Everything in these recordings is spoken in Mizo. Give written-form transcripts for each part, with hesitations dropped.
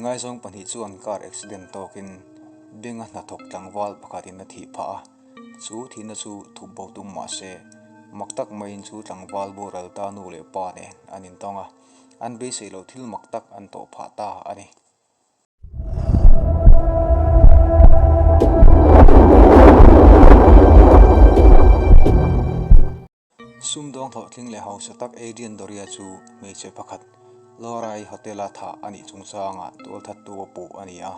Inngaizawng pahnih chuan car accident tawkin Benga hnathawk tlangval pakhatin a thih phah a, chu thihna chu thup bo tum mah se, mak tak maiin chu tlangval boral ta nu leh pa nen an intawng a, an beisei loh thil mak tak an tawh phah ta a ni. Sumdawng hlawhtling leh hausa tak Adrian Doria chu hmeichhe pakhat Lorai Hotel-a thah a nih chungchangah tualthattu a puh a ni a.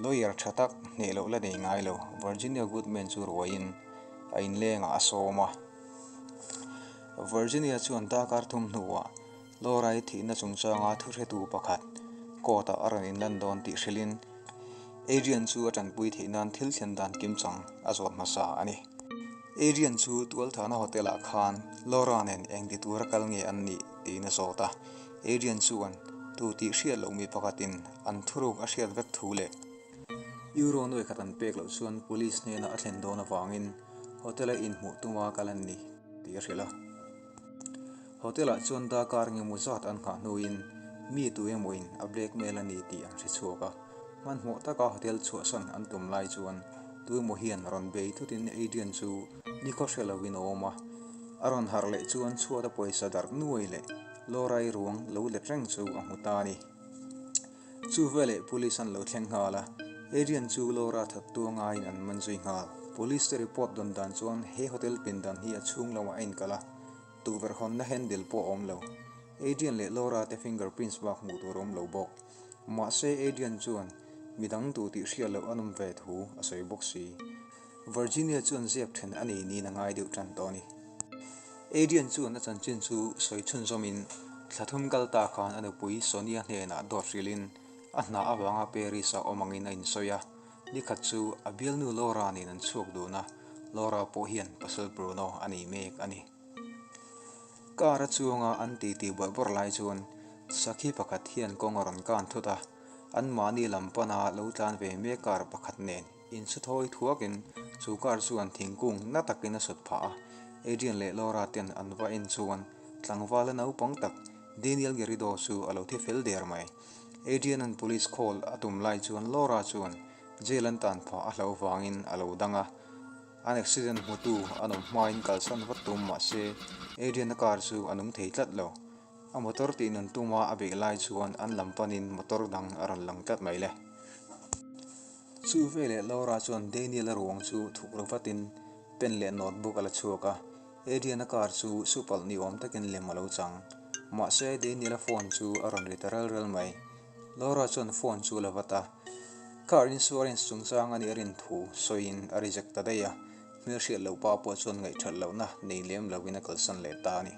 Lawyer tha tak hneh loh la nei ngai lo Virginia Goodman chu ruaiin a inlengah a sawm a. Virginia chuan darkar thum hnuah Lorai thihna chungchanga thuhretu pakhat court-ah a rawn inlan dawn tih hrilhin Adrian chu a tanpui theih nan thil thlen dan kimchang a zawt hmasa a ni. Adrian chu tualthahna hotel ah khan Laura nen eng ti tura kal nge an nih tiin a zawt a. Adrian chuan tu tih hriat loh mi pakhatin an thuruk a hriat vek thu leh Euro nuai khat an pek loh chuan police hnena a thlen dawn avangin hotel a inhmuh tuma kal an ni tih a hrilh a. Hotel ah chuan darkar ngemaw zat an nghah hnuin mi tu emawin a blackmail a ni tih an hre chhuak a. Hmanhmawh taka hotel chhuahsan an tum lai chuan tu emaw hian rawn bei thutin Adrian chu nikhaw hre lovin a awm a. A rawn harh leh chuan chhuata pawisa darh nuai leh Laura-i ruang lo let reng chu a hmu ta a ni. Chu veleh police an lo thleng nghal a, Adrian chu Laura thattu a ngaiin an man zui nghal. Police te report dawn dan chuan he hotel pindan hi a chhung lamah a inkal a, tukverh hawnna handle pawh a awm lo. Adrian leh Laura te fingerprints bak hmuh tur a awm lo bawk. Mahse Adrian chuan midang duh tih hriat loh an awm ve thu a sawi bawk si. Virginia chuan ziak then a nei niin a ngai deuh tan tawh a ni. Adrian chuan a chanchin chu sawi chhunzawmin thla thum kal ta khan a nupui Sonia hnenah dawt hrilhin a hna avanga Paris-a awm angin a insawi a, nikhat chu a bialnu Laura nen an chhuak dun a, Laura pawh hian pasal Bruno a nei mek a ni. Car a chunga an titi bawrh bawrh lai chuan sakhi pakhat hian kawng a rawn kan thut a, anmahni lam pana lo tlan ve mek car pakhat nen Insu thawi thuakin chu car chuan thingkung na takin a sut phah a, Adrian leh Laura ten an va en chuan tlangvala naupang tak Daniel Garrido chu a lo thi fel der mai. Adrian-a'n police call a tum lai chuan Laura chuan jail an tan phah a hlauh vangin a lo dang a, an accident hmutu an awm hmain kalsan vat tum mah se Adrian-a car chu a nung thei tlat lo. A motor tih nun tuma a beih lai chuan an lam panin motor dang a rawn lang tlat mai le. Chu veleh Laura chuan Daniel-a ruang chu thuk ru vatin pen leh notebook a la chhuak a, Adrian-a car chu supalh ni awm takin lem a lo chang. Mahse, Daniel-a phone chu a rawn ri ta ral ral mai. Laura chuan phone chu a la vat a, car insurance chungchang a nih a rin thu sawiin a reject ta daih a, hmelhriat loh pa pawh chuan ngaihthat lohna nei lem loin a kalsan leh ta a ni.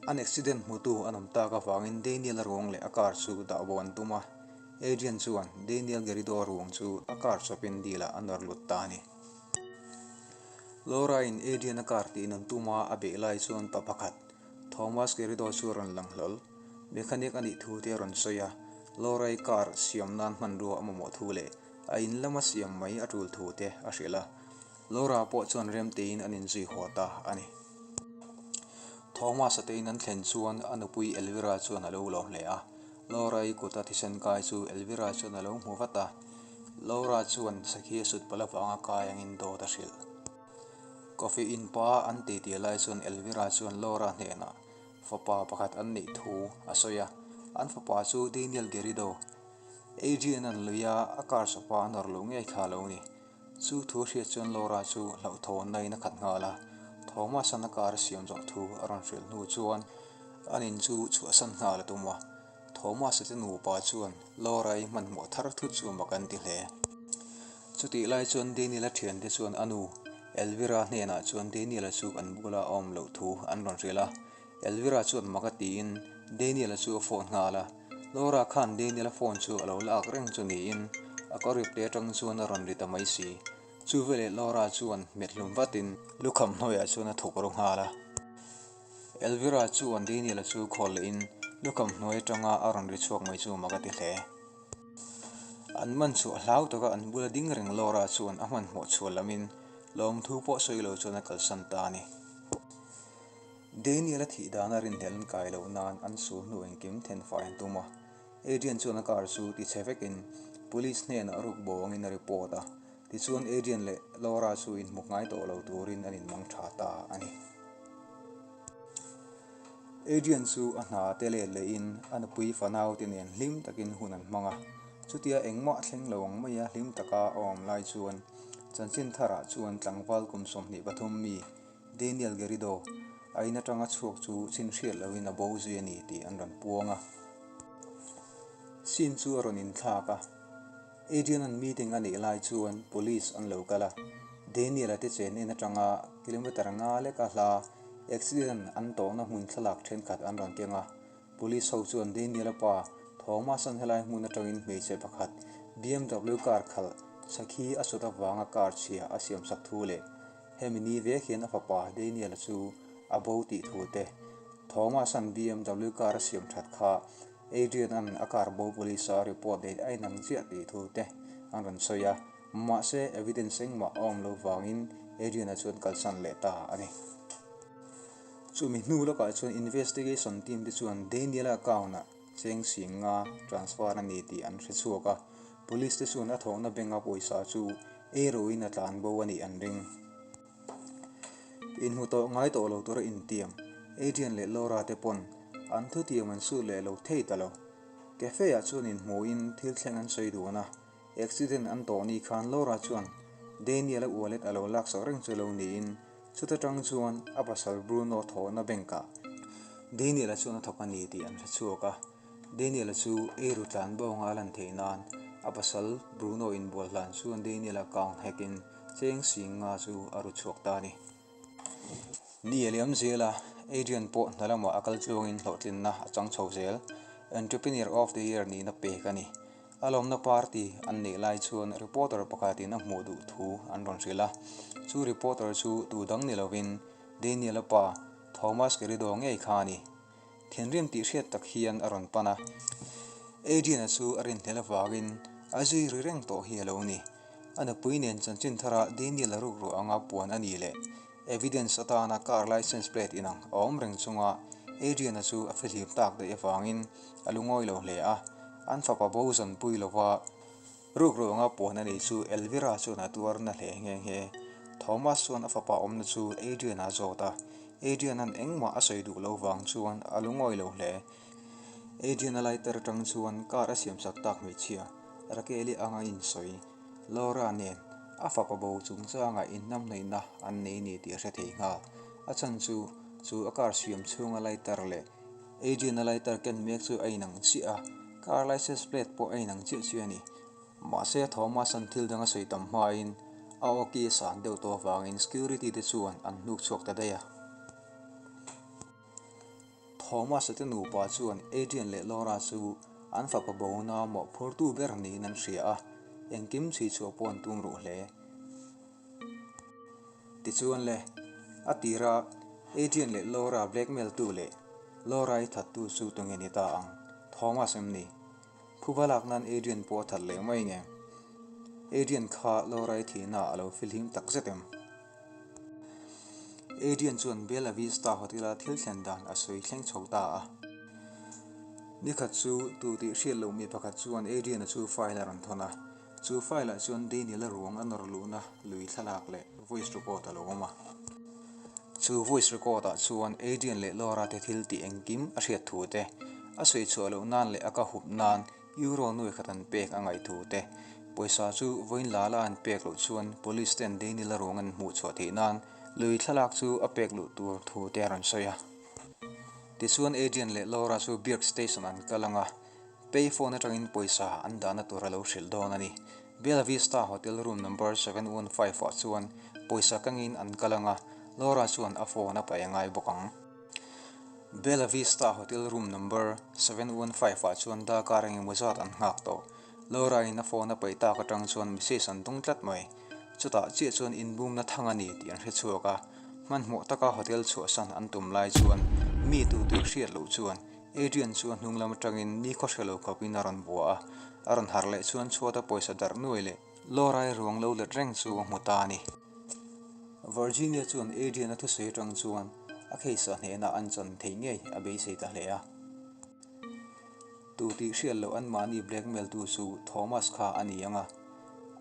An accident hmutu an awm tak avangin Daniel-a ruang leh a car chu dah bo an tum a. Adrian chuan Daniel Garrido ruang chu a car chawpin deal ah a nawr lut ta a ni. Laura in Adrian a car tih nun tuma a beih lai chuan pa pakhat, Thomas Garrido chu a rawn lang hlawl. Mechanic a nih thu te a rawn sawi a, Laura i car siam nan hmanrua a mamawh thu leh a in lama siam mai a tul thu te a hrilh a. Laura pawh chuan remtein an inzui haw ta a ni. Thomas a te in an thlen chuan a nupui Elvira chuan a lo lawm hle a. Laura-i kuta thisen kai chu Elvira chuan a lo hmu vat a, Laura chuan sakhi a sut palh avanga kai angin dawt a hrilh. Coffee in pa an ti tih lai chuan Elvira chuan Laura hnenah fapa pakhat an neih thu a sawi a, an fapa chu Daniel Garrido, Adrian-a'n lui a a car sofa a nawr loh ngei kha a lo ni. Chu thu a hriat chuan Laura chu hlauhthawnna in a khat nghal a, Thomas-a'n a car a siam zawh thu a rawn hrilh hnu chuan an in chu chhuahsan nghal a tum a. Thomas-a te nupa chuan Laura-i hmanhmawh thar thut chu mak an ti hle. Chutih lai chuan Daniel-a thiante chuan a nu Elvira hnenah chuan Daniel-a chu an bula a awm loh thu an rawn hrilh a. Elvira chuan mak a tiin Daniel-a chu a phone nghal a, Laura khan Daniel-a phone chu a lo lak reng chu niin a kawr ipte atang chuan a rawn ri ta mai si. Chu veleh Laura chuan hmet hlum vatin lukham hnuaiah chuan a thawk ru nghal a. Elvira chuan Daniel-a chu call lehin lukham hnuai atanga a rawn ri chhuak mai chu mak a ti hle. An man chhuah hlau taka an bula ding reng Laura chuan a hmanhmawh chhuah lamin lawmthu pawh sawi lo chuan a kalsan ta a ni. Daniel-a thih dana rinhlelh an kai loh nan an sul hnu engkim then fai an tum a. Adrian chuan a car chu ti chhe vekin police hnenah ruk bo angin a report a, tichuan Adrian leh Laura chu inhmu ngai tawh lo turin an inmang tha ta a ni. Adrian chu a hna te let lehin a nupui fanau te nen hlim takin hun an hmang a, chutia engmah thleng lo ang maia hlim taka a awm lai chuan chanchin tharah chuan tlangval kum 23 mi Daniel Garrido a in atanga chhuak chu chin hriat lohin a bo zui a ni tih an rawn puang a. Scene chu a rawn inthlak a, Adrian-a'n meeting a neih lai chuan police an lo kal a, Daniel-a te chen en atanga kilometer nga leka hla accident an tawhna hmun thlalak thenkhat an rawn keng a. Police ho chuan Daniel-a pa Thomas-a'n helai hmun atangin hmeichhe pakhat BMW car khalh sakhi a sut avanga car chhia a siamsak thu leh Hemi ni vek hian a fapa Daniel-a chu a bo tih thu te, Thomas-a'n BMW car a siam that kha Adrian-a'n a car bo police-a report date a inang chiah tih thu te an rawn sawi a, mahse evidence engmah a awm lo vangin Adrian-a chuan kalsan leh ta a ni. Chumi hnu lawkah chuan investigation team te chuan Daniel-a account-ah cheng sing nga transfer a ni tih an hre chhuak a, police te chuan a thawhna bank-a pawisa chu Ei ruin a tlan bo a nih an ring. Inhmu tawh ngai tawh lo tura intiam Adrian leh Laura te pawn an thutiam an sut leh lo thei ta lo. Cafe ah chuan inhmuhin thil thleng an sawi dun a, accident an tawh ni khan Laura chuan Daniel-a wallet a lo laksak reng chu lo niin chuta tang chuan a pasal Bruno thawhna bank ah Daniel-a chuan a thawk a ni tih an hre chhuak a. Daniel-a chu eiru tlan bo anga a lan theih nan a pasal Bruno inbual hlan chuan Daniel-a account hack-in cheng sing nga chu a ru chhuak ta a ni. Ni a liam zel a, Adrian pawh hna lamah a kal tluangin hlawhtlinna a chang chho zel. Entrepreneur of the Year nihna pek a ni. A lawmna party an neih lai chuan reporter pakhatin a hmuh duh thu an rawn hrilh a. Chu reporter chu tu dang ni lovin Daniel-a pa Thomas Garrido ngei kha a ni. Thinrim tih hriat tak hian a rawn pan a, Adrian-a chu a rinhlel avangin a zui ri reng tawh hi a lo ni. A nupui nen chanchin thara Daniel-a ruk ruah anga puan a ni leh evidence atana car licence plate inang a awm reng chunga Adrian-a chu a fihlim tak daih avangin a lungawi lo hle a, an fapa bo zanpui lova ruk ruah anga puan a ni chu Elvira chuan a tuar na hle nghe nghe. Thomas chuan a fapa awmna chu Adrian-a a zawt a, Adrian-a'n engmah a sawi duh lo vang chuan a lungawi lo hle. Adrian-a lighter atang chuan car a siamsak tak hmeichhia Raquel-i anga insawi Laura nen a fapa bo chungchangah inhnamhnaihna an nei ni tih a hre thei nghal. A chhan chu chu a car siam chhunga lighter leh Adrian-a lighter ken mek chu a inang chiah a, car license plate pawh a inang chiah chiah a ni. Mahse Thomas-a'n thil dang a sawi tam hmain a awki a san deuh tawh avangin security te chuan an hnuk chhuak ta daih a. Thomas-a te nupa chuan Adrian leh Laura chu an fapa bona mawhphurtu ber niin an hria a, engkim chhui chhuah pawh an tum ruh hle. Tichuan le, a tira Adrian leh Laura blackmail tu leh Laura-i thattu chu tunge ni ta ang? Thomas em ni? Phuba lak nan Adrian pawh a that leh mai nge? Adrian kha Laura-i thihna a lo filhim tak zet em? Adrian chuan Bella Vista Hotel-a thil thlen dan a sawi thleng chho ta a. Nikhat chu tu tih hriat loh mi pakhat chuan Adrian-a chu file a rawn thawn a. Chu file-ah chuan Daniel-a ruang a nawr luhna lui thlalak leh voice record a lo awm a. Chu voice record-ah chuan Adrian leh Laura te thil tih engkim a hriat thu te, a sawi chhuah loh nan leh a ka hup nan euro nuai khat an pek a ngaih thu te, pawisa chu vawiin la la an pek loh chuan police ten Daniel-a ruang an hmuh chhuah theih nan lui thlalak chu a pek luh tur thu te a rawn sawi a. Tichuan Adrian leh Laura chu Birk Station an kal ang a, Payphone atangin pawisa an dahna tur a lo hrilh dawn a ni. Bella Vista Hotel room number 715 ah chuan pawisa kangin an kal ang a, Laura chuan a phone a paih a ngai bawk ang. Bella Vista Hotel room number 715 ah chuan darkar engemaw zat an nghak tawh. Laura in a phone a paih tak atang chuan message an tung tlat mai. Chutah chiah chuan inbumna thang a ni tih an hre chhuak a, hmanhmawh taka hotel chhuahsan an tum lai chuan mi tu tih hriat loh chuan Adrian chu a hnung lam atangin ni khaw hre lo khawpin a rawn bua a, a rawn harh leh chuan chhuata pawisa darh nuai leh Laura-i ruang lo let reng chu a hmu ta a ni. Virginia chuan Adrian-a thusawi atang chuan a case-a hnehna an chan theih ngei a beisei ta hle a. Tu tih hriat loh anmahni blackmail tu chu Thomas kha a ni ang a.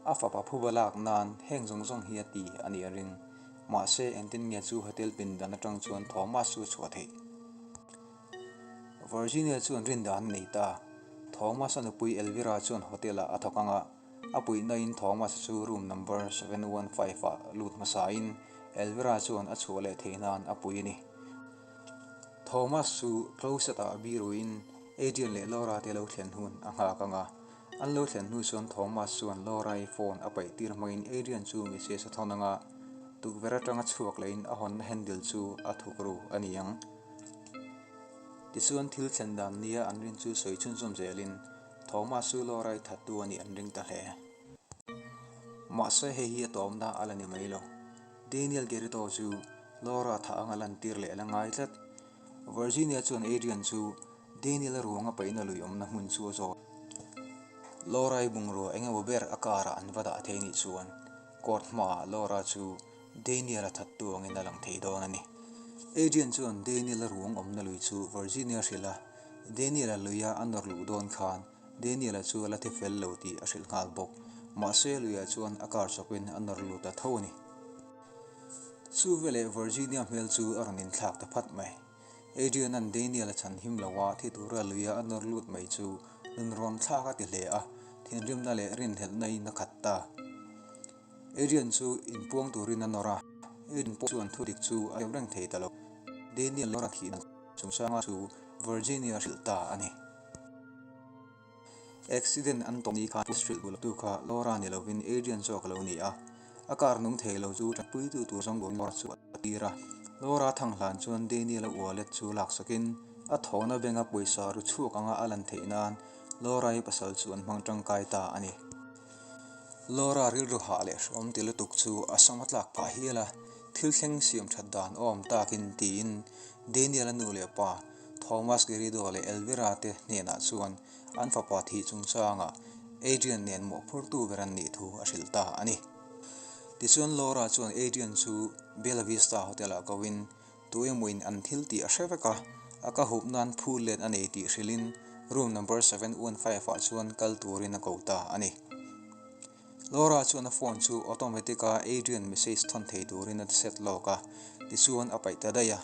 A fapa phuba lak nan heng zawng zawng hi a ti a nih a ring. Mahse engtin nge chu hotel pindan atang chuan Thomas chu a chhuah theih? Virginia chuan rindan a nei ta. Thomas-a nupui Elvira chuan hotel-ah a thawk ang a. A puihnain Thomas chu room number 715 ah lut hmasain Elvira chuan a chhuah leh theih nan a pui a ni. Thomas chu closet-ah biruin Adrian leh Laura te lo thlen hun a nghak ang a. An lo thlen hnu chuan Thomas chuan Laura-i phone a paih tir hmangin Adrian chu message a thawn ang a, tukverh atanga chhuak lehin a hawnna handle chu a thuk ru a ni ang. Tichuan thil thlen dan nia an rin chu sawi chhunzawm zelin Thomas chu Laura-i thattu a nih an ring ta hle. Mahse hei hi a tawmna a la ni mai lo. Daniel Gerrito chu Laura thah anga lantir leh a la ngai tlat. Virginia chuan Adrian chu Daniel-a ruanga paihna lui awmna hmun chu a zawt. Laura-i bungrua eng emaw ber a car-ah an va dah thei nih chuan court hmaah Laura chu Daniel-a thattu angin a lang thei dawn a ni. Adrian chuan Daniel-a ruang awmna lui chu Virginia hrilh a, Daniel-a luia a nawr luh dawn khan Daniel-a chu a la thi fel lo tih a hrilh nghal bawk. Mahse luiah chuan a car chawpin a nawr lut ta tho a ni. Chu veleh Virginia hmel chu a rawn inthlak ta phat mai. Adrian-a'n Daniel-a chhan him lo a, thi tura luia a nawr lut mai chu nun rawn thlak a ti hle a, thinrimna leh rinhlelhna in a khat ta. Adrian chu inpuang turin a nawr a, Adrian pawh chuan thudik chu a deuh reng thei ta lo. Daniel a thih dan chungchanga chu Virginia hrilh ta a ni. Accident an tawh ni khan police hrilh duh lotu kha Laura ni lovin Adrian zawk a lo ni a, a car nung thei lo chu tanpuitu tur zawng burin Laura chu a tir a. Laura thang hlan chuan Daniel-a wallet chu laksakin a thawhna benga pawisa ru chhuak anga a lan theih nan Laura-i pasal chu an hmang tangkai ta a ni. Laura rilru hah leh hrawm ti lutuk chu a sam a tlak phah hial a, thil thleng siam that dan awm takin tiin Daniel-a nu leh pa Thomas Garrido leh Elvira te hnenah chuan an fapa thih chungchangah Adrian nen mawhphurtu ber an nih thu a hrilh ta a ni. Tichuan Laura chuan Adrian chu Bella Vista Hotel-ah koin tu emawin an thil tih a hre vek a, a ka hup nan phul let a nei tih hrilhin room number 715 ah chuan kal turin a ko ta a ni. Laura chuan a phone chu automatic a Adrian message thawn thei turin a set lawk a, tichuan a paih ta daih a.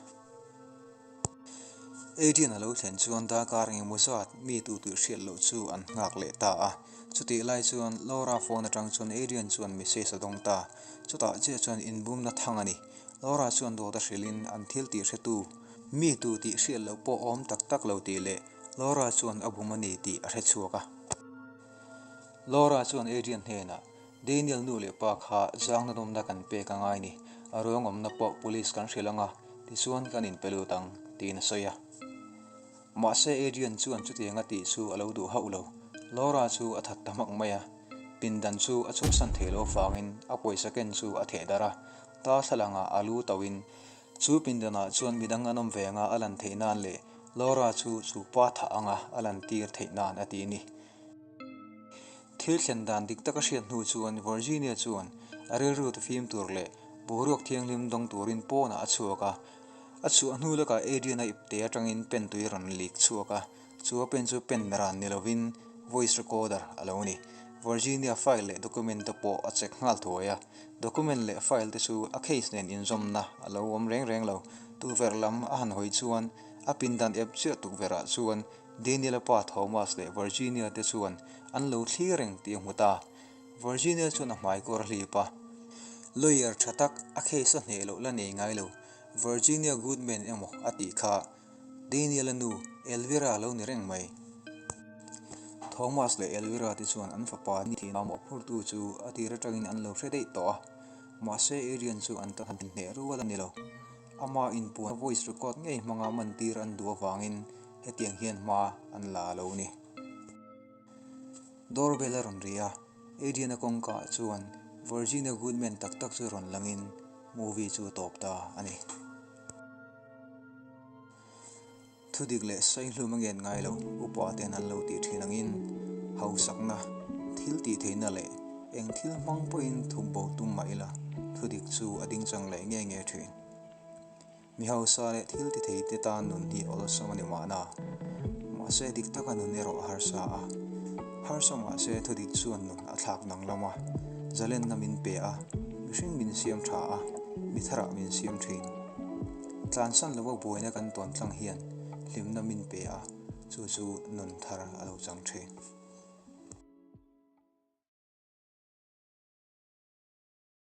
Adrian a lo thlen chuan darkar engemaw zat mi tu tih hriat loh chu an nghak leh ta a. Chutih lai chuan Laura phone atang chuan Adrian chuan message a dawng ta. Chutah chiah chuan inbumna thang a ni. Laura chuan dawt a hrilhin an thil tih hretu mi tu tih hriat loh pawh awm tak tak lo tih leh Laura chuan a bum a ni tih a hre chhuak a. Laura chuan Adrian hnenah, Daniel nu leh pa kha zangna nawmna kan pek a ngai ni, a ruang awmna pawh police kan hrilh ang a, tichuan kan inpe lut ang, tiin a sawi a. Mahse Adrian chuan chutiang a tih chu a lo duh hauh lo. Laura chu a that ta hmak mai a, pindan chu a chhuahsan thei lo avangin a pawisa ken chu a theh darh a, darthlalangah a lu tauhin chu pindanah chuan midang an awm ve anga a lan theih nan leh Laura chu chu pa thah anga a lantir theih nan a ti a ni. Thil thlen dan dik tak a hriat hnu chuan Virginia chuan a rilru ti fim tur leh boruak thianghlim dawng turin pawnah a chhuak a. A chhuah hnu lakah Adrian-a ipte atangin pen tui a rawn lik chhuak a, chu a pen chu pen ran ni lovin voice recorder a lo ni. Virginia file leh document te pawh a check nghal thuai a, document leh file te chu a case nen inzawmna a lo awm reng reng lo. Tukverh lam a han hawi chuan a pindan ep chiah tukverhah chuan Daniel-a pa Thomas leh Virginia te chuan an lo thlir reng tih a hmu ta. Virginia chuan a hmai kawr a hlip a. Lawyer tha tak, a case a hneh loh la nei ngai lo, Virginia Goodman emaw a tih kha Daniel-a nu Elvira a lo ni reng mai. Thomas leh Elvira te chuan an fapa ni thih mamawh phurtu chu a tir atangin an lo hre daih tawh a, mahse Adrian chu an tan hneh rual a ni lo. Ama inpuan voice record ngei hmanga mantir an duh avangin Hetiang hian hma an la a lo ni. Doorbell a rawn ri a, Adrian-a kawngka ah chuan Virginia Goodman tak tak chu rawn langin movie chu a tawp ta a ni. Thudik leh Saihlum a ngen ngai lo, upa ten an lo tih thin angin hausakna, thil tih theihna leh eng thil hmang pawhin thup bo tum mah ila thudik chu a dingchang leh nge nge thin. Mi hausa leh thil ti thei te tan nun hi awlsam a ni mahna. Mahse dik taka nun erawh a harsa a. Harsa mahse thudik chuan nun a thlak danglam a, zalenna min pe a, mihring min siam tha a, mi tharah min siam thin. Tlansan lova buaina kan tawn tlang hian hlimna min pe a, chu chu nun thar a lo chang thin.